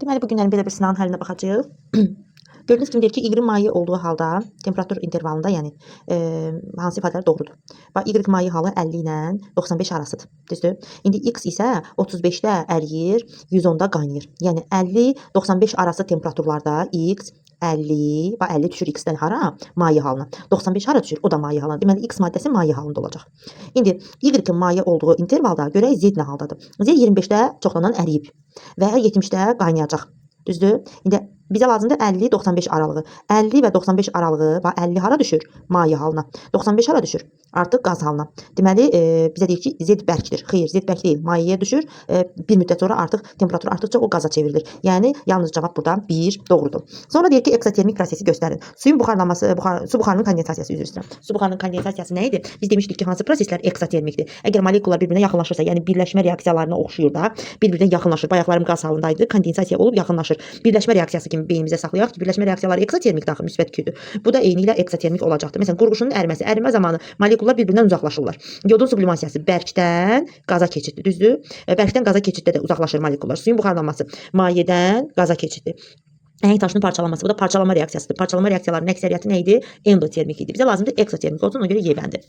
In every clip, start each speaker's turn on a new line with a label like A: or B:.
A: Deməli, bu günlərin belə bir sınağın həllinə baxacağıq. Gördüyünüz kimi deyir ki, Y maye olduğu halda temperatur intervalında, yəni hansı ifadələr doğrudur? Bax, Y maye halı 50 ilə 95 arasıdır. Düzdür? İndi X isə 35-də əriyir, 110-da qaynayır. Yəni 50-95 arası temperaturlarda X 50, bax 50 düşür X-dən hara? Maye halına. 95 hara düşür? O da maye halına. Deməli, X maddəsi maye halında olacaq. İndi Y-in maye olduğu intervalda görək Z nə haldadır? Z 25-də çoxlanan əriyib və 70-də qaynayacaq. Düzdür? İndi bizə lazımdır 50-95 aralığı. 50 və 95 aralığı, bax 50 hara düşür? Maye halına. 95 hara düşür? Artıq qaz halına. Deməli, bizə deyir ki, Z bərkdir. Xeyr, Z bərk deyil. Mayeyə düşür. Bir müddət sonra artıq temperatur artdıqca o qaza çevrilir. Yəni yalnız cavab burada 1 doğrudur. Sonra deyir ki, eksotermik prosesi göstərin. Suyun buxarlanması, su buxarının kondensasiyası, üzr istəyirəm. Su buxarının kondensasiyası nə idi? Biz demişdik ki, hansı proseslər eksotermikdir? Əgər molekullar bir-birinə yaxınlaşırsa, yəni birləşmə reaksiyalarına oxşuyur da, bir-birinə yaxınlaşır. Bayaqlarım qaz halındaydı, kondensasiya olub yaxınlaşır. Birləşmə reaksiyası kimi beynimizə saxlayaq ki, birləşmə reaksiyaları eksotermikdir axı, müsbət Q-dür. Bu da eynilə eksotermik olacaqdır. Məsələn, qurğuşunun əriməsi, ərimə zamanı molekullar bir-birindən uzaqlaşırlar. Yodun sublimasiyası bərkdən qaza keçiddir, düzdür? Bərkdən qaza keçiddə də uzaqlaşır molekullar. Suyun buxarlanması mayedən qaza keçiddir. Əhəng daşının parçalanması. Bu da parçalama reaksiyasıdır. Parçalama reaksiyalarının əksəriyyəti nə idi? Endotermik idi. Bizə lazımdır eksotermik olsun, ona görə Y bəndi.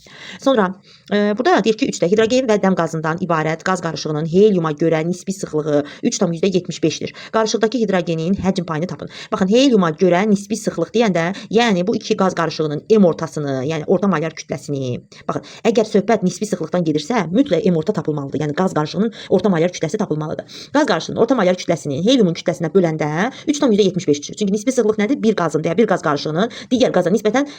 A: Sonra burada deyir ki, 3-də hidrogen və dəm qazından ibarət qaz qarışığının heliuma görə nisbi sıxlığı 3,75-dir. Qarışıqdakı hidrogenin həcm payını tapın. Baxın, heliuma görə nisbi sıxlıq deyəndə, yəni bu iki qaz qarışığının M ortasını, yəni orta molyar kütləsini. Baxın, əgər söhbət nisbi sıxlıqdan gedirsə, mütləq M orta tapılmalıdır. Yəni qaz qarışığının orta molyar kütləsi tapılmalıdır. Qaz qarışığının orta molyar kütləsini heliumun kütləsinə böləndə 3,75 düşür. Çünki nisbi sıxlıq nədir? Bir qazın, deyə bir qaz qarışığının digər qaza nisbətən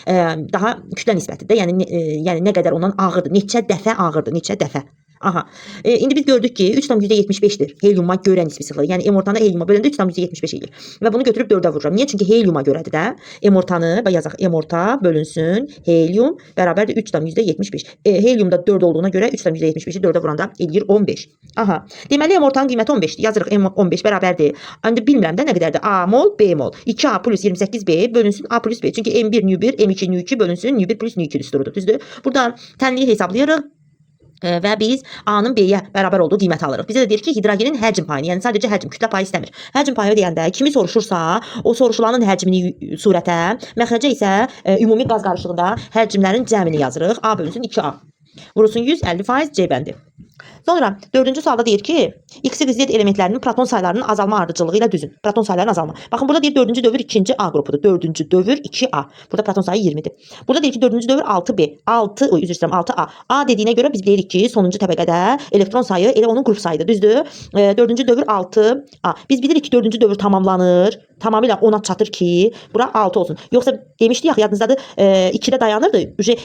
A: daha kütlə nisbətidir. Yəni yəni nə qədər ondan ağırdır, neçə dəfə ağırdır, neçə dəfə. Aha. İndi biz gördük ki, 3,75-dir heliuma görə nisbi sıxlığı. Yəni M ortanı heliuma böləndə 3,75 eləyir. Və bunu götürüb 4-ə vururam. Niyə? Çünki heliuma görədir də. M ortanı, bax yazaq, M orta bölünsün helium bərabərdir 3,75. Heliumda 4 olduğuna görə 3,75-i 4-ə vuranda eləyir 15. Aha. Deməli M ortanın qiyməti 15-dir. Yazırıq M 15 bərabərdir. İndi bilmirəm də nə qədərdir. A mol, B mol. 2A plus 28B bölünsün A plus B. Çünki M1 nü1, M2 nü2 bölünsün nü1 plus nü2 düsturudur. Düzdür? Buradan tənliyi hesablayırıq. Və biz A-nın B-yə bərabər olduğu qiyməti alırıq. Bizə də deyir ki, hidrogenin həcm payını, yəni sadəcə həcm, kütlə payı istəmir. Həcm payı deyəndə kimi soruşursa, o soruşulanın həcmini surətə, məxrəcə isə ümumi qaz qarışığında həcmlərin cəmini yazırıq. A bölünsün 2A. Vurulsun 150% C bəndi. Sonra dördüncü sualda deyir ki, X, Y, Z elementlərinin proton saylarının azalma ardıcıllığı ilə düzün. Proton saylarının azalma. Baxın, burada deyir dördüncü dövr ikinci A qrupudur. Dördüncü dövr 2A. Burada proton sayı 20-dir. Burada deyir ki, dördüncü dövr 6B. 6, oy, üzr istəyirəm, 6A. A dediyinə görə biz bilirik ki, sonuncu təbəqədə elektron sayı elə onun qrup sayıdır. Düzdür? Dördüncü dövr 6A. Biz bilirik ki, dördüncü dövr tamamlanır. Tamamilə 10-a çatır ki, bura 6 olsun. Yoxsa demişdik axı, yadınızdadır, 2-də dayanırdı.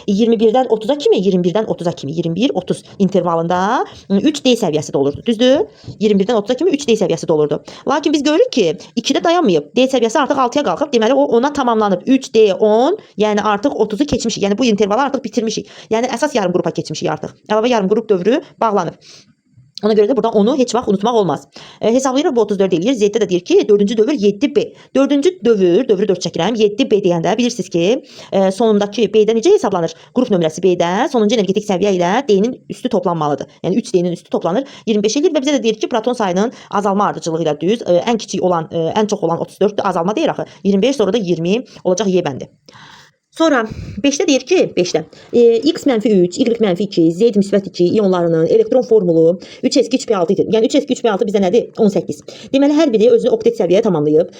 A: 21-dən 30-a kimi, 21-dən 30-a kimi, 21-30 intervalında 3D səviyyəsi də olurdu. Düzdür? 21-dən 30-a kimi 3D səviyyəsi də olurdu. Lakin biz görürük ki, 2-də dayanmayıb. D səviyyəsi artıq 6-ya qalxıb. Deməli o 10-a tamamlanıb. 3D 10, yəni artıq 30-u keçmişik. Yəni bu intervalı artıq bitirmişik. Yəni əsas yarım qrupa keçmişik artıq. Əlavə yarım qrup dövrü bağlanıb. Ona görə də buradan onu heç vaxt unutmaq olmaz. Hesablayırıq, bu 34 eləyir. Z-də də deyir ki, dördüncü dövr 7B. Dördüncü dövr, dövrü 4 çəkirəm. 7B deyəndə bilirsiniz ki, sonundakı B-də necə hesablanır? Qrup nömrəsi B-də sonuncu energetik səviyyə ilə D-nin üstü toplanmalıdır. Yəni 3D-nin üstü toplanır. 25 eləyir və bizə də deyir ki, proton sayının azalma ardıcılığı ilə düz. Ən kiçik olan, ən çox olan 34-dür. Azalma deyir axı. 25, sonra da 20 olacaq Y bəndi. Sonra 5-də deyir ki, 5-də X mənfi 3, Y mənfi 2, Z müsbət 2 ionlarının elektron formulu 3s2 3p6 idi. Yəni 3s2 3p6 bizə nədir? 18. Deməli, hər biri özünü oktet səviyyəyə tamamlayıb.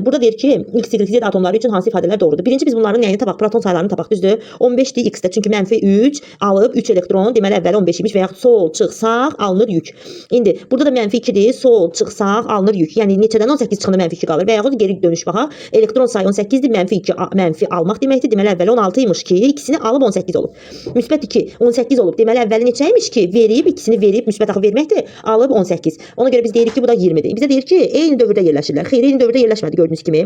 A: Burada deyir ki, X, Y, Z atomları üçün hansı ifadələr doğrudur? Birinci biz bunların nəyini tapaq? Proton saylarını tapaq, düzdür? 15-dir X-də, çünki mənfi 3 alıb 3 elektron, deməli əvvəli 15 imiş və yaxud sol çıx sağ alınır yük. İndi burada da mənfi 2-dir, sol çıx sağ alınır yük. Yəni neçədən 18 çıxanda mənfi 2 qalır və yaxud geri dönüş baxaq. Elektron sayı 18-dir, mənfi 2 mənfi almaq deməkdir. Deməli əvvəli 16 imiş ki, ikisini alıb 18 olub. Müsbət 2 18 olub. Deməli əvvəli neçə imiş ki, verib ikisini verib müsbət axı verməkdir, alıb 18. Ona görə biz deyirik ki, bu da 20-dir. Bizə deyir ki, eyni dövrdə yerləşirlər. Xeyr, eyni dövrdə yerləşmədi gördüyünüz kimi.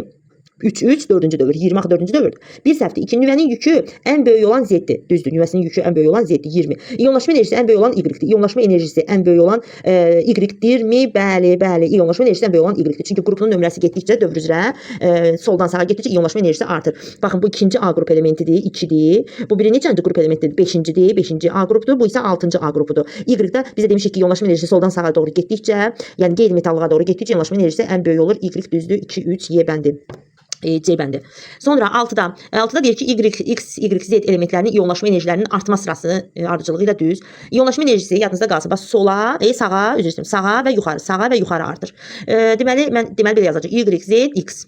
A: 3, 3, 4-cü dövr. 20 axı 4-cü dövrdür. Bir səhvdir. 2 nüvənin yükü ən böyük olan Z-dir. Düzdür. Nüvəsinin yükü ən böyük olan Z-dir. 20. İyonlaşma enerjisi ən böyük olan Y-dir. İyonlaşma enerjisi ən böyük olan Y-dirmi? Bəli, bəli. İyonlaşma enerjisi ən böyük olan Y-dir. Çünki qrupunun nömrəsi getdikcə dövr üzrə soldan sağa getdikcə iyonlaşma enerjisi artır. Baxın, bu ikinci A qrup elementidir, 2-dir. Bu biri neçənci qrup elementidir? 5-cidir. 5-ci A qrupdur. Bu isə 6-cı A qrupudur. Y-də bizə demişik ki, iyonlaşma enerjisi soldan sağa doğru getdikcə, yəni qeyri-metallığa doğru getdikcə iyonlaşma enerjisi ən böyük olur. Y düzdür. 2, 3, Y bəndi. C bəndi. Sonra 6-da. 6-da deyir ki, Y, X, Y, Z elementlərinin iyonlaşma enerjilərinin artma sırası ardıcılığı ilə düz. İyonlaşma enerjisi yadınızda qalsın. Bax sola, sağa, üzr istəyirəm, sağa və yuxarı, sağa və yuxarı artır. Deməli mən belə yazacağam. Y, Z, X.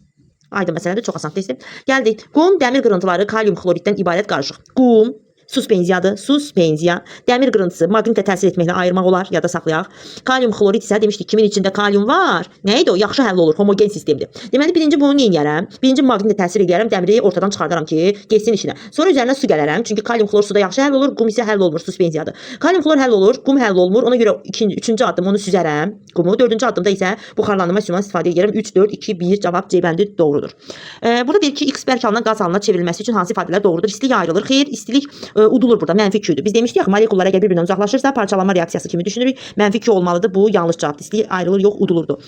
A: Aydın məsələdir, çox asan testdir. Gəldik. Qum, dəmir qırıntıları, kalium xloriddən ibarət qarışıq. Qum suspenziyadır. Suspenziya. Dəmir qırıntısı maqnitlə təsir etməklə ayırmaq olar, yada saxlayaq. Kalium xlorid isə demişdik kimin içində kalium var. Nə idi o? Yaxşı həll olur. Homogen sistemdir. Deməli birinci bunu nə edərəm? Birinci maqnitlə təsir edərəm, dəmiri ortadan çıxardaram ki, getsin işinə. Sonra üzərinə su gələrəm. Çünki kalium xlor suda yaxşı həll olur, qum isə həll olmur, suspenziyadır. Kalium xlor həll olur, qum həll olmur. Ona görə ikinci, üçüncü addım onu süzərəm, qumu. Dördüncü addımda isə buxarlandırma üsulundan istifadə edərəm. 3, 4, 2, 1 cavab C bəndi doğrudur. Burada deyir ki, X bərk halından qaz halına çevrilməsi üçün hansı ifadələr doğrudur? İstilik ayrılır. Xeyr, istilik udulur burada. Mənfi Q-dür. Biz demişdik axı, molekullar əgər bir-birindən uzaqlaşırsa, parçalanma reaksiyası kimi düşünürük. Mənfi Q olmalıdır. Bu yanlış cavabdır. İstilik ayrılır, yox, udulurdu.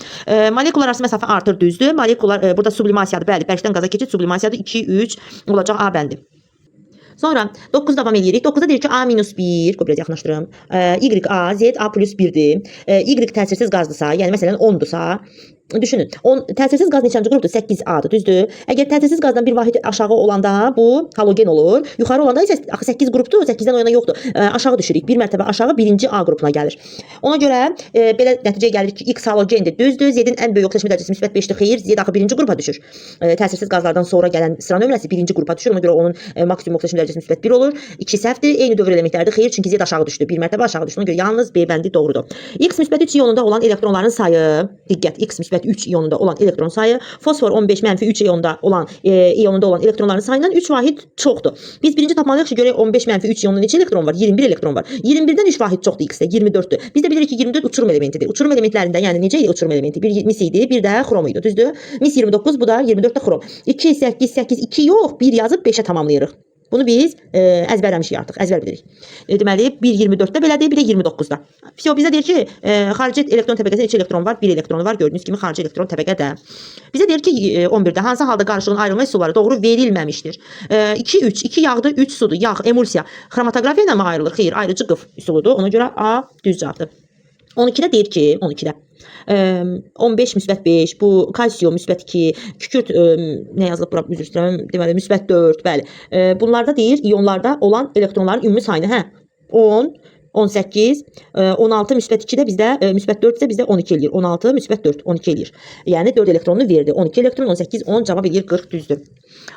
A: Molekullar arası məsafə artır, düzdür. Molekullar burada sublimasiyadır. Bəli, bərkdən qaza keçid sublimasiyadır. 2, 3 olacaq A bəndi. Sonra 9 davam edirik. 9-da deyir ki, A minus 1, qoy biraz yaxınlaşdırım. Y A, Z A plus 1-dir. Y təsirsiz qazdırsa, yəni məsələn 10-dursa, düşünün. 10 təsirsiz qaz neçənci qrupdur? 8A-dır, düzdür? Əgər təsirsiz qazdan bir vahid aşağı olanda bu halogen olur. Yuxarı olanda isə axı 8 qrupdur, 8-dən o yana yoxdur. Aşağı düşürük. Bir mərtəbə aşağı birinci A qrupuna gəlir. Ona görə belə nəticəyə gəlirik ki, X halogendir, düzdür. Z-in ən böyük oksidaşma dərəcəsi müsbət 5-dir, xeyir. Z axı birinci qrupa düşür. Təsirsiz qazlardan sonra gələn sıra nömrəsi birinci qrupa düşür. Ona görə onun maksimum oksidaşma dərəcəsi müsbət 1 olur. 2 səhvdir. Eyni dövr elementlərdir. Xeyir, çünki Z aşağı düşdü. Bir mərtəbə aşağı düşdü. Ona görə yalnız B bəndi doğrudur. X müsbət 3 ionunda olan elektronların sayı, diqqət, X müsbət 3 ionunda olan elektron sayı, fosfor 15 mənfi 3 ionunda olan elektronların sayından 3 vahid çoxdur. Biz birinci tapmalıyıq ki, görək 15 mənfi 3 ionunda neçə elektron var? 21 elektron var. 21-dən 3 vahid çoxdur X-də, 24-dür. Biz də bilirik ki, 24 uçurum elementidir. Uçurum elementlərində, yəni necə idi uçurum elementi? Bir mis idi, bir də xrom idi, düzdür? Mis 29, bu da 24 də xrom. 2, 8, 8, 2 yox, 1 yazıb 5-ə tamamlayırıq. Bunu biz əzbərləmişik artıq, əzbər bilirik. Deməli, 1 24-də belədir, bir də 29-da. Vəsə, bizə deyir ki, xarici elektron təbəqəsində neçə elektron var? 1 elektronu var. Gördüyünüz kimi xarici elektron təbəqədə. Bizə deyir ki, 11-də hansı halda qarışığın ayrılma üsulları doğru verilməmişdir? 2 3, 2 yağdır, 3 sudur. Yağ, emulsiya. Xromatoqrafiya ilə mi ayrılır? Xeyr, ayrıcı qıf üsuludur. Ona görə A düz cavabdır. 12-də deyir ki, 12-də 15 müsbət 5, bu kalsium müsbət 2, kükürt nə yazılıb bura, üzr istəyirəm, deməli müsbət 4, bəli. Bunlarda deyir ionlarda olan elektronların ümumi sayını, hə, 10, 18, 16 müsbət 2 də bizdə müsbət 4 isə bizdə 12 eləyir. 16 müsbət 4 12 eləyir. Yəni 4 elektronunu verdi. 12 elektron 18 10 cavab eləyir 40 düzdür.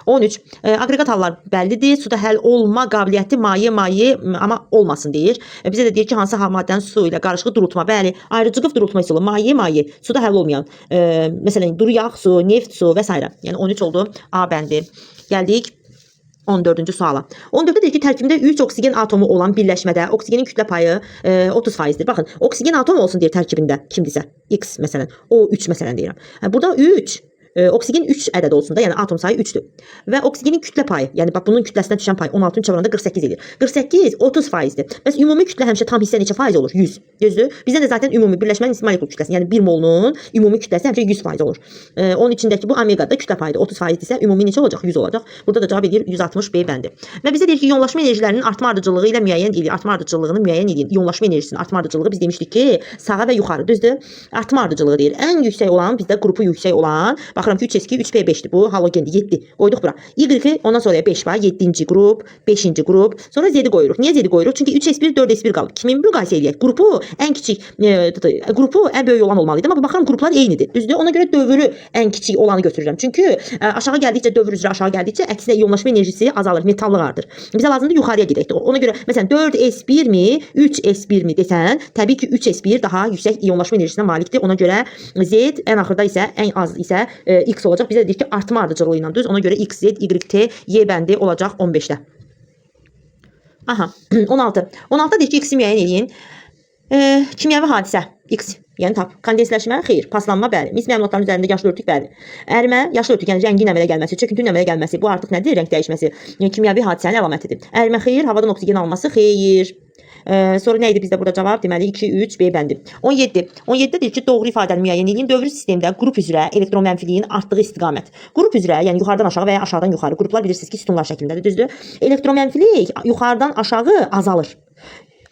A: 13. Aqreqat hallar bəllidir. Suda həll olma qabiliyyəti maye maye amma olmasın deyir. Bizə də deyir ki, hansı maddənin su ilə qarışığı durultma. Bəli, ayrıcı qıf durultma üsulu. Maye maye suda həll olmayan. Məsələn, duru yağ su, neft su və s. Yəni 13 oldu A bəndi. Gəldik 14-cü suala. 14-də deyir ki, tərkibində 3 oksigen atomu olan birləşmədə oksigenin kütlə payı 30%-dir. Baxın, oksigen atomu olsun deyir tərkibində kimdirsə. X məsələn, O3 məsələn deyirəm. Burada 3 oksigen 3 ədəd olsun da, yəni atom sayı 3-dür. Və oksigenin kütlə payı, yəni bax bunun kütləsinə düşən pay 16-nın 3 oranında 48 edir. 48 30%-dir. Bəs ümumi kütlə həmişə tam hissə neçə faiz olur? 100. Düzdür? Bizdə də zaten ümumi birləşmənin molekul kütləsi, yəni 1 molunun ümumi kütləsi həmişə 100% olur. Onun içindəki bu omega da kütlə payıdır. 30% isə ümumi neçə olacaq? 100 olacaq. Burada da cavab edir 160 B bəndi. Və bizə deyir ki, ionlaşma enerjilərinin artma ardıcıllığı ilə müəyyən edir. Artma ardıcıllığını müəyyən edin. İonlaşma enerjisinin artma ardıcıllığı biz demişdik ki, sağa və yuxarı, düzdür? Artma ardıcıllığı deyir. Ən yüksək olan bizdə qrupu yüksək olan, baxıram ki 3s2 3p5-dir. Bu halogendir. 7. Qoyduq bura. Y-i ondan sonra 5 var. 7-ci qrup, 5-ci qrup. Sonra Z-i qoyuruq. Niyə Z-i qoyuruq? Çünki 3s1, 4s1 qalıb. Kimin müqayisə eləyək? Qrupu ən kiçik, qrupu ən böyük olan olmalı idi. Amma baxıram qruplar eynidir. Düzdür? Ona görə dövrü ən kiçik olanı götürürəm. Çünki aşağı gəldikcə dövr üzrə aşağı gəldikcə əksinə ionlaşma enerjisi azalır, metallıq artır. Bizə lazımdır yuxarıya gedək. Ona görə məsələn 4s1 mi, 3s1 mi desən, təbii ki 3s1 daha yüksək ionlaşma enerjisinə malikdir. Ona görə Z ən axırda isə ən az isə X olacaq. Bizə deyir ki, artma ardıcılığı ilə düz. Ona görə X, Z, Y, T, Y bəndi olacaq 15-də. Aha, 16. 16-da deyir ki, X-i müəyyən eləyin. Kimyəvi hadisə X. Yəni tap. Kondensləşmə, xeyr. Paslanma, bəli. Mis məmulatların üzərində yaşıl örtük, bəli. Ərimə, yaşıl örtük, yəni rəngin əmələ gəlməsi, çöküntünün əmələ gəlməsi. Bu artıq nədir? Rəng dəyişməsi. Yəni, kimyəvi hadisənin əlamətidir. Ərimə xeyr, havadan oksigen alınması xeyr. Sonra nə idi bizdə burada cavab? Deməli 2, 3, B bəndi. 17. 17-də deyir ki, doğru ifadəni müəyyən eləyin. Dövrü sistemdə qrup üzrə elektromenfiliyin artdığı istiqamət. Qrup üzrə, yəni yuxarıdan aşağı və ya aşağıdan yuxarı. Qruplar bilirsiniz ki, sütunlar şəklindədir, düzdür? Elektromenfilik yuxarıdan aşağı azalır.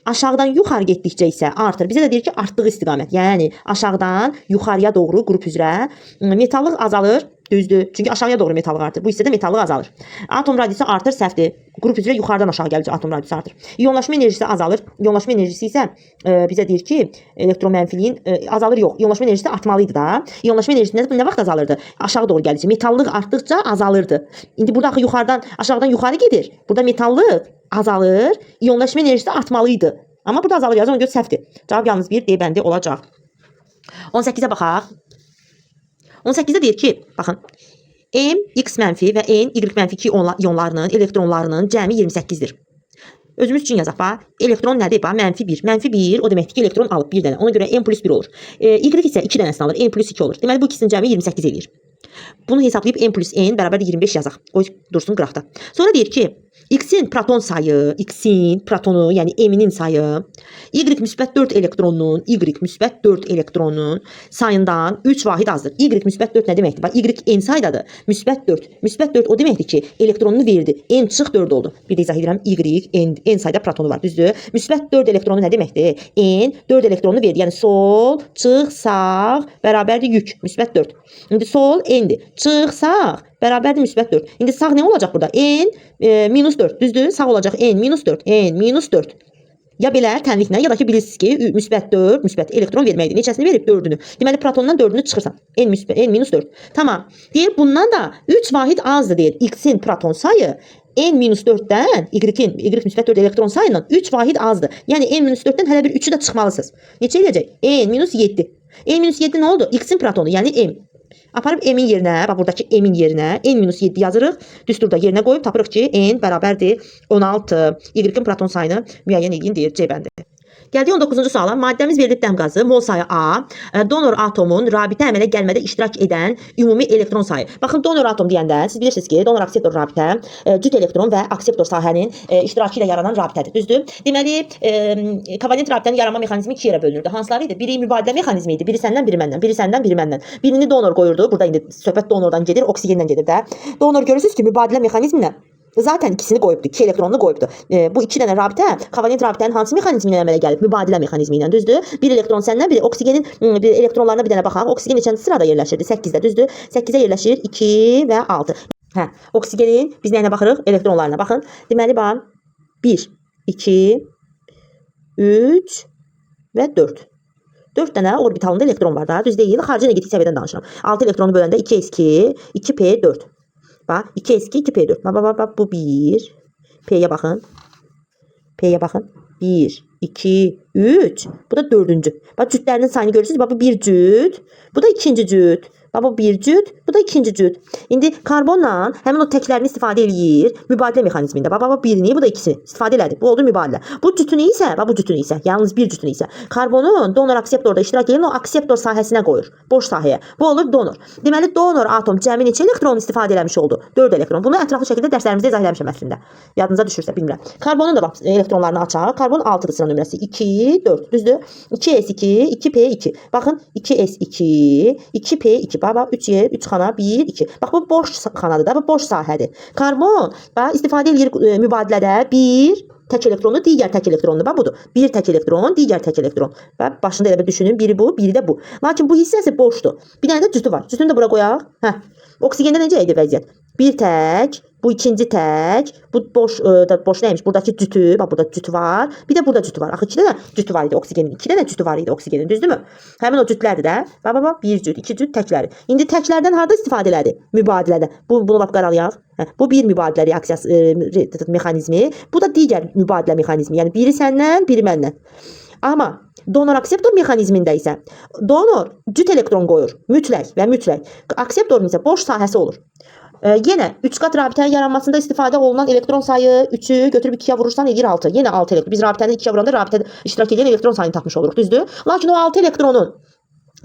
A: Aşağıdan yuxarı getdikcə isə artır. Bizə də deyir ki, artdığı istiqamət. Yəni aşağıdan yuxarıya doğru qrup üzrə metallıq azalır. Düzdür. Çünki aşağıya doğru metallıq artır. Bu hissədə metallıq azalır. Atom radiusu artır, səhvdir. Qrup üzrə yuxarıdan aşağı gəldikcə atom radiusu artır. İyonlaşma enerjisi azalır. İyonlaşma enerjisi isə bizə deyir ki, elektromenfiliyin azalır yox. İyonlaşma enerjisi artmalı idi da. İyonlaşma enerjisi nə vaxt azalırdı? Aşağı doğru gəldikcə. Metallıq artdıqca azalırdı. İndi burada axı yuxarıdan aşağıdan yuxarı gedir. Burada metallıq azalır, iyonlaşma enerjisi artmalı idi. Amma burada azalır yazır, ona görə səhvdir. Cavab yalnız bir D bəndi olacaq. 18-ə baxaq. 18-də deyir ki, baxın, M, X mənfi və N, Y mənfi 2 iyonlarının, elektronlarının cəmi 28-dir. Özümüz üçün yazaq, bax. Elektron nədir? Bax, mənfi 1. Mənfi 1, o deməkdir ki, elektron alıb bir dənə. Ona görə M plus 1 olur. Y isə 2 dənəsini alır. M plus 2 olur. Deməli, bu ikisinin cəmi 28 eləyir. Bunu hesablayıb M plus N bərabərdir 25 yazaq. Qoy dursun qıraqda. Sonra deyir ki, X-in proton sayı, X-in protonu, yəni M-inin sayı, Y müsbət 4 elektronunun, Y müsbət 4 elektronun sayından 3 vahid azdır. Y müsbət 4 nə deməkdir? Bax, Y n saydadır. Müsbət 4. Müsbət 4 o deməkdir ki, elektronunu verdi. N çıx 4 oldu. Bir də izah edirəm. Y n sayda protonu var, düzdür? Müsbət 4 elektronu nə deməkdir? N 4 elektronunu verdi. Yəni sol, çıx, sağ bərabərdir yük. Müsbət 4. İndi sol N-dir. Çıx, sağ bərabərdir müsbət 4. İndi sağ nə olacaq burada? N minus 4. Düzdür? Sağ olacaq N minus 4. N minus 4. Ya belə tənliklə, ya da ki bilirsiniz ki, müsbət 4, müsbət elektron verməkdir. Neçəsini verib? 4-ünü. Deməli protondan 4-ünü çıxırsan. N müsbət N minus 4. Tamam. Deyir bundan da 3 vahid azdır deyir. X-in proton sayı N minus 4-dən Y-in Y müsbət 4 elektron sayından 3 vahid azdır. Yəni N minus 4-dən hələ bir 3-ü də çıxmalısınız. Neçə eləyəcək? N minus 7. N minus 7 nə oldu? X-in protonu, yəni M. Aparıb M-in yerinə, bax buradakı M-in yerinə N minus 7 yazırıq. Düsturda yerinə qoyub tapırıq ki, N bərabərdir 16. Y-in proton sayını müəyyən eləyin deyir C bəndi. Gəldik 19-cu suala. Maddəmiz verilib dəm qazı, mol sayı A, donor atomun rabitə əmələ gəlmədə iştirak edən ümumi elektron sayı. Baxın, donor atom deyəndə siz bilirsiniz ki, donor akseptor rabitə cüt elektron və akseptor sahənin iştirakı ilə yaranan rabitədir, düzdür? Deməli, kovalent rabitənin yaranma mexanizmi iki yerə bölünürdü. Hansıları idi? Biri mübadilə mexanizmi idi. Biri səndən, biri məndən, biri səndən, biri məndən. Birini donor qoyurdu. Burada indi söhbət donordan gedir, oksigendən gedir də. Donor görürsünüz ki, mübadilə mexanizminə zaten ikisini qoyubdu, 2 elektronunu qoyubdu. Bu iki dənə rabitə kovalent rabitənin hansı mexanizmi ilə əmələ gəlib? Mübadilə mexanizmi ilə, düzdür? Bir elektron səndən, biri oksigenin bir elektronlarına bir dənə baxaq. Oksigen neçənci sırada yerləşirdi? 8-də, düzdür? 8-ə yerləşir 2 və 6. Hə, oksigenin biz nəyinə baxırıq? Elektronlarına baxın. Deməli, bax 1, 2, 3 və 4. 4 dənə orbitalında elektron var da, düz deyil? Xarici energetik səviyyədən danışıram. 6 elektronu böləndə 2s2, 2p4. Bax, 2s2, 2p4. Bax, bax, bax, bax, bu 1. P-yə baxın. P-yə baxın. 1, 2, 3. Bu da dördüncü. Bax, cütlərinin sayını görürsünüz. Bax, bu bir cüt. Bu da ikinci cüt. Bax, bu bir cüt. Bu da ikinci cüt. İndi karbonla həmin o təklərini istifadə eləyir mübadilə mexanizmində. Bax, bax, bu birini, bu da ikisini istifadə elədi. Bu oldu mübadilə. Bu cütünü isə, bax bu cütünü isə, yalnız bir cütünü isə karbonun donor akseptorda iştirak edən o akseptor sahəsinə qoyur. Boş sahəyə. Bu olur donor. Deməli donor atom cəmi neçə elektron istifadə eləmiş oldu? 4 elektron. Bunu ətraflı şəkildə dərslərimizdə izah eləmişəm əslində. Yadınıza düşürsə bilmirəm. Karbonun da bax elektronlarını açaq. Karbon 6-dır sıra nömrəsi. 2, 4. Düzdür? 2s2, 2p2. Baxın 2s2, 2p2. Bax, bax 3 yer, 3 xana, 1, 2. Bax bu boş xanadır da, bu boş sahədir. Karbon bax istifadə eləyir mübadilədə 1 tək elektronu, digər tək elektronlu. Bax budur. Bir tək elektron, digər tək elektron. Bax başında elə bir düşünün, biri bu, biri də bu. Lakin bu hissəsi boşdur. Bir dənə də cütü var. Cütünü də bura qoyaq. Hə. Oksigendə necə idi vəziyyət? Bir tək, bu ikinci tək, bu boş da boş nəymiş? Buradakı cütü, bax burada cütü var. Bir də burada cütü var. Axı iki dənə cütü var idi oksigenin. İki dənə cütü var idi oksigenin, düzdürmü? Həmin o cütlərdir də. Bax bax bax, bir cüt, iki cüt təkləri. İndi təklərdən harda istifadə elədi? Mübadilədə. Bunu lap qaralayaq. Hə, bu bir mübadilə reaksiyası mexanizmi. Bu da digər mübadilə mexanizmi. Yəni biri səndən, biri məndən. Amma donor akseptor mexanizmində isə donor cüt elektron qoyur. Mütləq və mütləq. Akseptorun isə boş sahəsi olur. Yenə 3 qat rabitənin yaranmasında istifadə olunan elektron sayı 3-ü götürüb 2-yə vurursan eləyir 6. Yenə 6 elektron. Biz rabitəni 2-yə vuranda rabitədə iştirak edən elektron sayını tapmış oluruq, düzdür? Lakin o 6 elektronun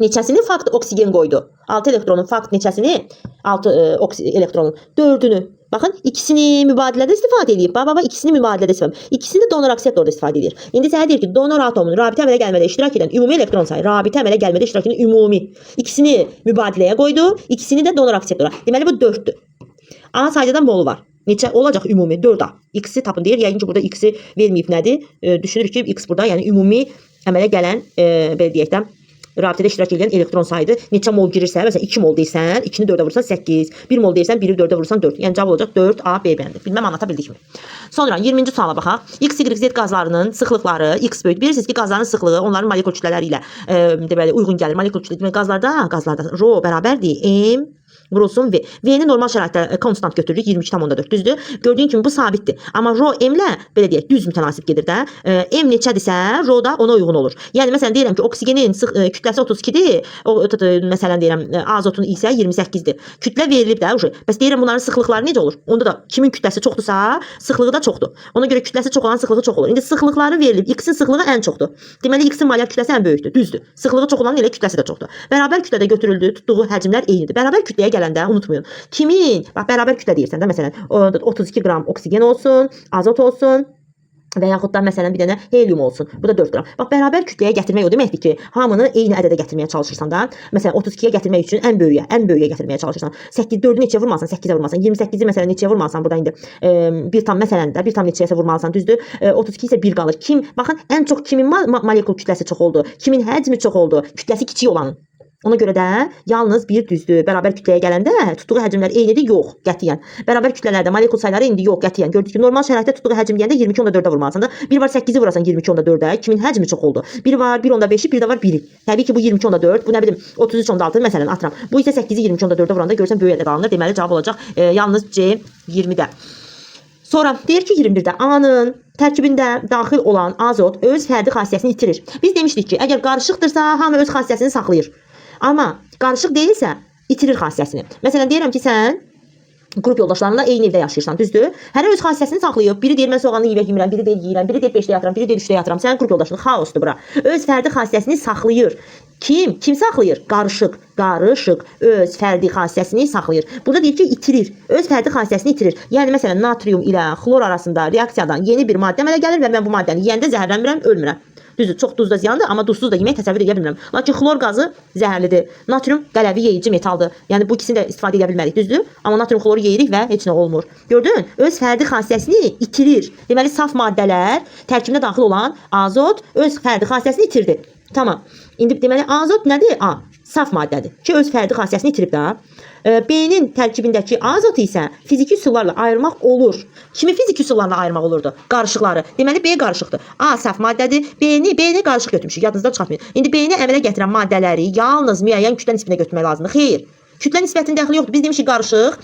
A: Neçəsini fakt oksigen qoydu? 6 elektronun fakt neçəsini? 6 elektronun 4-ünü. Baxın, ikisini mübadilədə istifadə eləyib. Bax, bax, ikisini mübadilədə istifadə eləyib. İkisini də donor akseptorda istifadə edir. İndi sənə deyir ki, donor atomunun rabitə əmələ gəlmədə iştirak edən ümumi elektron sayı, rabitə əmələ gəlmədə iştirak edən ümumi. İkisini mübadiləyə qoydu, ikisini də donor akseptora. Deməli bu 4-dür. A sayda da molu var. Neçə olacaq ümumi? 4A. X-i tapın deyir. Yəqin ki, burada X-i verməyib nədir? Düşünürük ki, X burada, yəni ümumi əmələ gələn, belə deyək də, rabitədə iştirak edən elektron sayıdır. Neçə mol girirsə, məsələn 2 mol deyirsən, 2-ni 4-ə vursan 8, 1 mol deyirsən, 1-i 4-ə vursan 4. Yəni cavab olacaq 4A B bəndi. Bilməm anlata bildikmi? Sonra 20-ci suala baxaq. X, Y, Z qazlarının sıxlıqları X böyük. Bilirsiniz ki, qazların sıxlığı onların molekul kütlələri ilə deməli uyğun gəlir. Molekul kütlə demək qazlarda rho bərabərdir M vurulsun V. V-ni normal şəraitdə konstant götürürük 22,4, düzdür? Gördüyün kimi bu sabitdir. Amma rho M-lə belə deyək, düz mütənasib gedir də. M neçədirsə, rho da ona uyğun olur. Yəni məsələn deyirəm ki, oksigenin kütləsi 32-dir. O məsələn deyirəm, azotun isə 28-dir. Kütlə verilib də uje. Bəs deyirəm bunların sıxlıqları necə olur? Onda da kimin kütləsi çoxdursa, sıxlığı da çoxdur. Ona görə kütləsi çox olan sıxlığı çox olur. İndi sıxlıqları verilib. X-in sıxlığı ən çoxdur. Deməli X-in molyar kütləsi ən böyükdür. Düzdür. Sıxlığı çox olan elə kütləsi də çoxdur. Bərabər kütlədə götürüldü, tutduğu həcmlər eynidir. Bərabər kütləyə gələndə unutmayın. Kimin, bax bərabər kütlə deyirsən də məsələn, 32 qram oksigen olsun, azot olsun və yaxud da məsələn bir dənə helium olsun. Bu da 4 qram. Bax bərabər kütləyə gətirmək o deməkdir ki, hamını eyni ədədə gətirməyə çalışırsan da. Məsələn 32-yə gətirmək üçün ən böyüyə gətirməyə çalışırsan. 8 4-ü neçəyə vurmalısan? 8-ə vurmalısan. 28-i məsələn neçəyə vurmalısan burada indi? 1 tam məsələn də 1 tam neçəyəsə vurmalısan, düzdür? 32 isə 1 qalır. Kim? Baxın ən çox kimin molekul kütləsi çox oldu? Kimin həcmi çox oldu? Kütləsi kiçik olanın. Ona görə də yalnız bir düzdür. Bərabər kütləyə gələndə tutduğu həcmlər eynidir? Yox, qətiyyən. Bərabər kütlələrdə molekul sayları indi yox, qətiyyən. Gördük ki, normal şəraitdə tutduğu həcm deyəndə 22,4-ə vurmalısan da. Bir var 8-i vurasan 22,4-ə, kimin həcmi çox oldu? Bir var 1,5-i, bir də var 1-i. Təbii ki, bu 22,4, bu nə bilim 33,6 məsələn atıram. Bu isə 8-i 22,4-ə vuranda görsən böyük ədəd alınır. Deməli cavab olacaq yalnız C 20-də. Sonra deyir ki 21-də A-nın tərkibində daxil olan azot öz fərdi xassəsini itirir. Biz demişdik ki, əgər qarışıqdırsa, hamı öz xassəsini saxlayır. Amma qarışıq deyilsə, itirir xassəsini. Məsələn, deyirəm ki, sən qrup yoldaşlarınla eyni evdə yaşayırsan, düzdür? Hərə öz xassəsini saxlayıb. Biri deyir mən soğanlı yemək yemirəm, biri deyir yeyirəm, biri deyir 5-də yatıram, biri deyir 3-də yatıram. Sənin qrup yoldaşın xaosdur bura. Öz fərdi xassəsini saxlayır. Kim? Kim saxlayır? Qarışıq. Qarışıq öz fərdi xassəsini saxlayır. Burada deyir ki, itirir. Öz fərdi xassəsini itirir. Yəni məsələn natrium ilə xlor arasında reaksiyadan yeni bir maddə əmələ gəlir və mən bu maddəni yeyəndə zəhərlənmirəm, ölmürəm. Düzdür, çox duz da ziyandır, amma duzsuz da yemək təsəvvür edə bilmirəm. Lakin xlor qazı zəhərlidir. Natrium qələvi yeyici metaldır. Yəni bu ikisini də istifadə edə bilmərik, düzdür? Amma natrium xloru yeyirik və heç nə olmur. Gördün? Öz fərdi xassəsini itirir. Deməli saf maddələr tərkibinə daxil olan azot öz fərdi xassəsini itirdi. Tamam. İndi deməli azot nədir? A, saf maddədir ki, öz fərdi xassəsini itirib də. B-nin tərkibindəki azot isə fiziki üsullarla ayırmaq olur. Kimi fiziki üsullarla ayırmaq olurdu? Qarışıqları. Deməli B qarışıqdır. A saf maddədir. B-ni qarışıq götürmüşük. Yadınızdan çıxartmayın. İndi B-ni əmələ gətirən maddələri yalnız müəyyən kütlə nisbətində götürmək lazımdır. Xeyr. Kütlə nisbətinin dəxli yoxdur. Biz demişik qarışıq,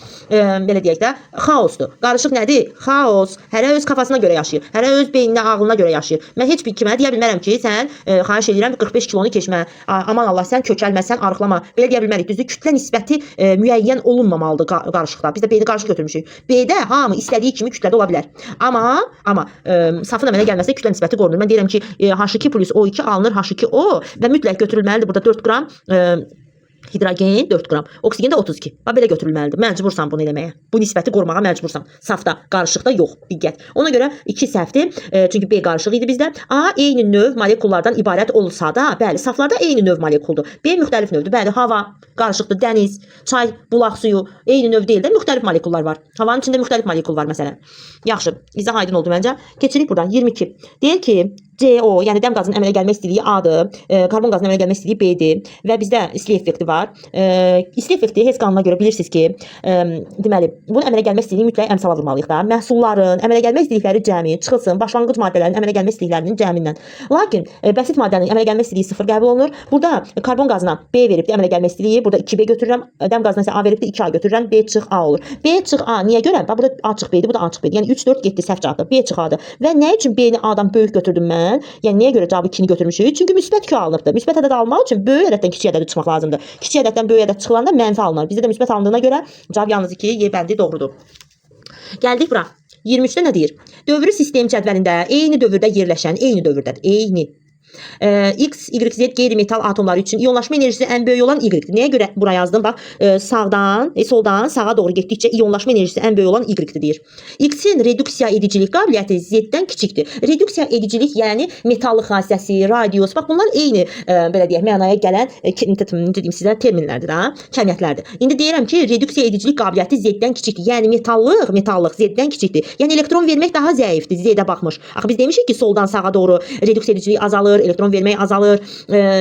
A: belə deyək də, xaosdur. Qarışıq nədir? Xaos. Hərə öz kafasına görə yaşayır. Hərə öz beyninə, ağlına görə yaşayır. Mən heç bir kimə deyə bilmərəm ki, sən xahiş edirəm 45 kilonu keçmə. Aman Allah, sən kökəlmə, sən arıqlama. Belə deyə bilmərik. Düzdür? Kütlə nisbəti müəyyən olunmamalıdır qarışıqda. Biz də B-ni qarışıq götürmüşük. B-də hamı istədiyi kimi kütlədə ola bilər. Amma safın əmələ gəlməsi kütlə nisbəti qorunur. Mən deyirəm ki, H2 plus O2 alınır H2O və mütləq götürülməlidir burada 4 qram hidrogen 4 qram, oksigen də 32. Bax belə götürülməlidir. Məcbursan bunu eləməyə. Bu nisbəti qorumağa məcbursan. Safda, qarışıqda yox. Diqqət. Ona görə 2 səhvdir. Çünki B qarışıq idi bizdə. A eyni növ molekullardan ibarət olsa da, bəli, saflarda eyni növ molekuldur. B müxtəlif növdür. Bəli, hava qarışıqdır, dəniz, çay, bulaq suyu eyni növ deyil də, müxtəlif molekullar var. Havanın içində müxtəlif molekul var məsələn. Yaxşı, izah aydın oldu məncə. Keçirik buradan 22. Deyir ki, CO, yəni dəm qazının əmələ gəlmə istiliyi A-dır, karbon qazının əmələ gəlmə istiliyi B-dir və bizdə isti effekti var. İsti effekti Hess qanununa görə bilirsiniz ki, deməli, bunun əmələ gəlmə istiliyini mütləq əmsala vurmalıyıq da. Məhsulların əmələ gəlmə istilikləri cəmi çıxılsın başlanğıc maddələrin əmələ gəlmə istiliklərinin cəmindən. Lakin bəsit maddənin əmələ gəlmə istiliyi 0 qəbul olunur. Burada karbon qazına B veribdir əmələ gəlmə istiliyi. Burada 2B götürürəm. Dəm qazına isə A veribdir 2A götürürəm. B çıx A olur. B çıx A niyə görə? Bax burada A çıx B-dir, bu da A çıx B-dir. Yəni 3 4 getdi səhv cavabdır. B çıx A-dır. Və nə üçün B-ni A-dan böyük götürdüm mən? Yəni niyə görə cavabı 2-ni götürmüşük? Çünki müsbət Q alınıbdır. Müsbət ədəd almaq üçün böyük ədəddən kiçik ədədi çıxmaq lazımdır. Kiçik ədəddən böyük ədəd çıxılanda mənfi alınır. Bizdə də müsbət alındığına görə cavab yalnız 2, Y bəndi doğrudur. Gəldik bura. 23-də nə deyir? Dövrü sistem cədvəlində eyni dövrdə yerləşən, eyni dövrdədir. Eyni. X, Y, Z qeyri-metal atomları üçün iyonlaşma enerjisi ən böyük olan Y-dir. Nəyə görə bura yazdım? Bax, sağdan, soldan sağa doğru getdikcə iyonlaşma enerjisi ən böyük olan Y-dir deyir. X-in reduksiya edicilik qabiliyyəti Z-dən kiçikdir. Reduksiya edicilik, yəni metallıq xassəsi, radius, bax bunlar eyni belə deyək, mənaya gələn necə deyim sizə, terminlərdir ha, kəmiyyətlərdir. İndi deyirəm ki, reduksiya edicilik qabiliyyəti Z-dən kiçikdir. Yəni metallıq Z-dən kiçikdir. Yəni elektron vermək daha zəifdir. Z-də baxmış. Axı biz demişik ki, soldan sağa doğru reduksiya ediciliyi azalır, elektron vermək azalır,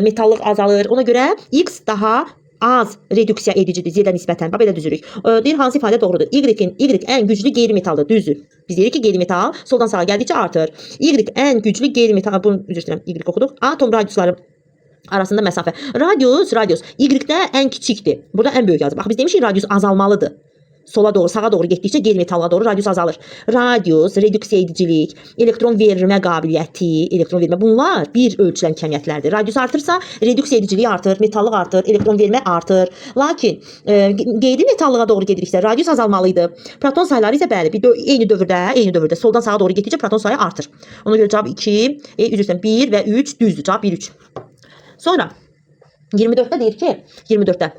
A: metallıq azalır. Ona görə X daha az reduksiya edicidir Z-ə nisbətən. Bax belə düzürük. Deyir hansı ifadə doğrudur? Y ən güclü qeyri-metaldır. Düzdür. Biz deyirik ki, qeyri-metal soldan sağa gəldikcə artır. Y ən güclü qeyri-metal, bunu üzr istəyirəm, Y oxuduq. Atom radiusları arasında məsafə. Radius Y-də ən kiçikdir. Burada ən böyük yazıb. Bax biz demişik radius azalmalıdır. Sola doğru, sağa doğru getdikcə qeyri-metallığa doğru radius azalır. Radius, reduksiya edicilik, elektron vermə qabiliyyəti, elektron vermə bunlar bir ölçülən kəmiyyətlərdir. Radius artırsa, reduksiya ediciliyi artır, metallıq artır, elektron vermə artır. Lakin qeyri-metallığa doğru gediriksə radius azalmalı idi. Proton sayları isə bəli, eyni dövrdə soldan sağa doğru getdikcə proton sayı artır. Ona görə cavab 2, üzr istəyirəm 1 və 3 düzdür. Cavab 1 3. Sonra 24-də deyir ki, 24-də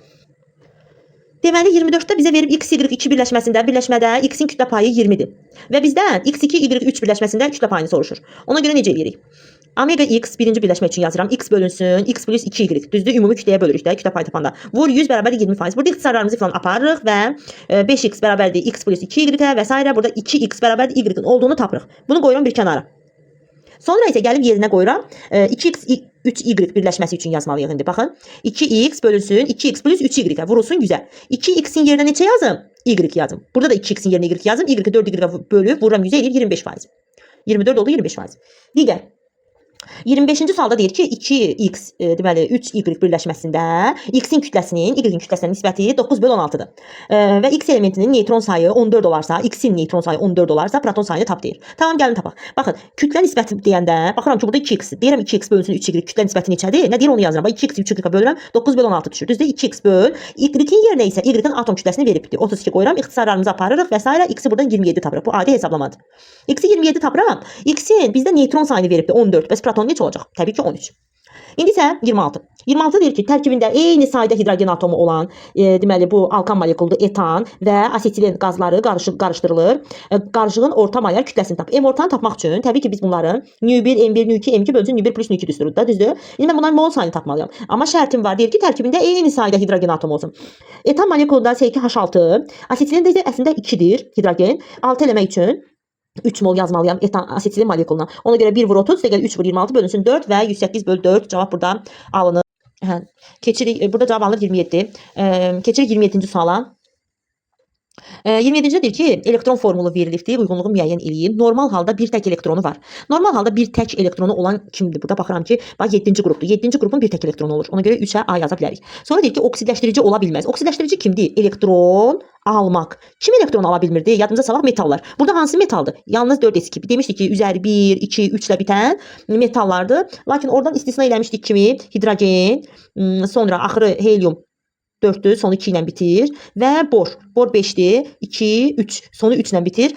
A: deməli 24-də bizə verib x, y2 birləşməsində, birləşmədə x-in kütlə payı 20-dir. Və bizdən x2, y3 birləşməsində kütlə payını soruşur. Ona görə necə eləyirik? Omega x birinci birləşmə üçün yazıram. X bölünsün, x plus 2y. Düzdür, ümumi kütləyə bölürük də kütlə payı tapanda. Vur 100 bərabərdir 20%. Burada ixtisarlarımızı falan aparırıq və 5x bərabərdir x plus 2y və s. Burada 2x bərabərdir y-in olduğunu tapırıq. Bunu qoyuram bir kənara. Sonra isə gəlib yerinə qoyuram. 2x 3y birləşməsi üçün yazmalıyıq indi. Baxın. 2x bölünsün 2x plus 3y vurulsun 100-ə. 2x-in yerinə neçə yazım? Y yazım. Burada da 2x-in yerinə y yazım. Y-i 4y bölüb vururam 100-ə eləyir 25%. 24 oldu 25%. Digər 25-ci sualda deyir ki, 2x, deməli 3y birləşməsində x-in kütləsinin y-in kütləsinə nisbəti 9 bölü 16-dır. Və x elementinin neytron sayı 14 olarsa, x-in neytron sayı 14 olarsa, proton sayını tap deyir. Tamam, gəlin tapaq. Baxın, kütlə nisbəti deyəndə baxıram ki, burada 2x. Deyirəm 2x bölünsün 3y kütlə nisbəti neçədir? Nə deyir onu yazıram. Bax 2x 3y-ə bölürəm, 9 bölü 16 düşür. Düzdür? 2x böl y-in yerinə isə y-in atom kütləsini veribdir. 32 qoyuram, ixtisarlarımızı aparırıq və s. X-i buradan 27 tapırıq. Bu adi hesablamadır. X-i 27 tapıram. X-in bizdə neytron sayını veribdir 14. Bəs proton neçə olacaq? Təbii ki 13. İndi isə 26. 26 deyir ki, tərkibində eyni sayda hidrogen atomu olan, deməli bu alkan molekuludur, etan və asetilen qazları qarışdırılır. Qarışığın orta molar kütləsini tap. M ortanı tapmaq üçün təbii ki biz bunların nü1, M1, nü2, M2 bölünsün nü1 plus nü2 düsturudur da, düzdür? İndi mən bunların mol sayını tapmalıyam. Amma şərtim var, deyir ki, tərkibində eyni sayda hidrogen atomu olsun. Etan molekulunda C2H6, asetilen də isə əslində 2-dir hidrogen. 6 eləmək üçün 3 mol yazmalıyam etan asetilen molekuluna. Ona görə 1 vur 30, gəl 3 vur 26 bölünsün 4 və 108 böl 4 cavab burada alınır. Hə, keçirik, burada cavab alınır 27. Keçirik 27-ci suala. 27-ci deyir ki, elektron formulu verilibdir, uyğunluğu müəyyən eləyin. Normal halda bir tək elektronu var. Normal halda bir tək elektronu olan kimdir? Burada baxıram ki, bax 7-ci qrupdur. 7-ci qrupun bir tək elektronu olur. Ona görə 3-ə A yaza bilərik. Sonra deyir ki, oksidləşdirici ola bilməz. Oksidləşdirici kimdir? Elektron almaq. Kim elektron ala bilmirdi? Yadımıza salaq metallar. Burada hansı metaldır? Yalnız 4s2. Demişdik ki, üzəri 1, 2, 3 ilə bitən metallardır. Lakin oradan istisna eləmişdik kimi? Hidrogen, sonra axırı helium 4-dür, sonu 2 ilə bitir və bor. Bor 5-dir, 2, 3, sonu 3 ilə bitir.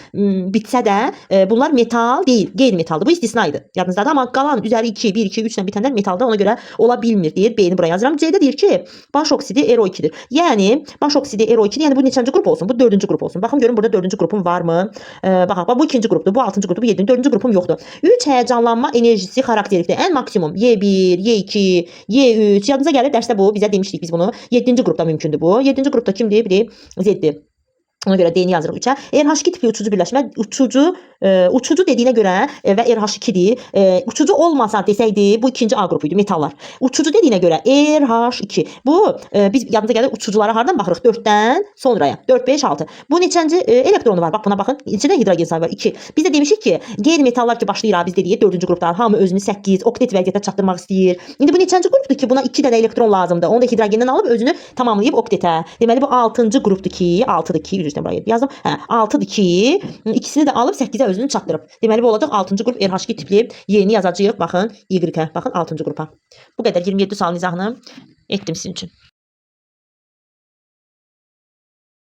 A: Bitsə də bunlar metal deyil, qeyri-metaldır. Bu istisna idi. Yadınızdadır, amma qalan üzəri 2, 1, 2, 3 ilə bitənlər metaldır. Ona görə ola bilmir deyir. B-ni bura yazıram. C-də deyir ki, baş oksidi RO2-dir. Yəni baş oksidi RO2-dir. Yəni bu neçənci qrup olsun? Bu 4-cü qrup olsun. Baxın görün burada 4-cü qrupum varmı? Baxaq, bax bu 2-ci qrupdur, bu 6-cı qrupdur, bu 7-ci, 4-cü qrupum yoxdur. 3 həyəcanlanma enerjisi xarakterikdir. Ən maksimum Y1, Y2, Y3. Yadınıza gəlir dərsdə bu bizə demişdik biz bunu. 7-ci qrupda mümkündür bu. 7-ci qrupda kimdir? Biri Z-dir. Ona görə D-ni yazırıq 3-ə. RH2 tipli uçucu birləşmə, uçucu dediyinə görə və RH2-dir. Uçucu olmasa desəydi, bu ikinci A qrupu idi, metallar. Uçucu dediyinə görə RH2. Bu, biz yadımıza gəlir uçuculara hardan baxırıq? 4-dən sonraya. 4, 5, 6. Bu neçənci elektronu var? Bax buna baxın. Neçədən hidrogen sayı var? 2. Biz də demişik ki, qeyri-metallar ki başlayır biz dedik 4-cü qrupdan. Hamı özünü 8 oktet vəziyyətə çatdırmaq istəyir. İndi bu neçənci qrupdur ki, buna 2 dənə elektron lazımdır. Onu da hidrogenden alıb özünü tamamlayıb oktetə. Deməli bu 6-cı qrupdur ki, 6-dır ki, üzr istəyirəm buraya yazdım. Hə, 6-dır ki, ikisini də alıb 8-ə özünü çatdırıb. Deməli bu olacaq 6-cı qrup RH2 tipli. Y-ni yazacağıq. Baxın, Y-ə. Baxın 6-cı qrupa. Bu qədər 27 sualın izahını etdim sizin üçün.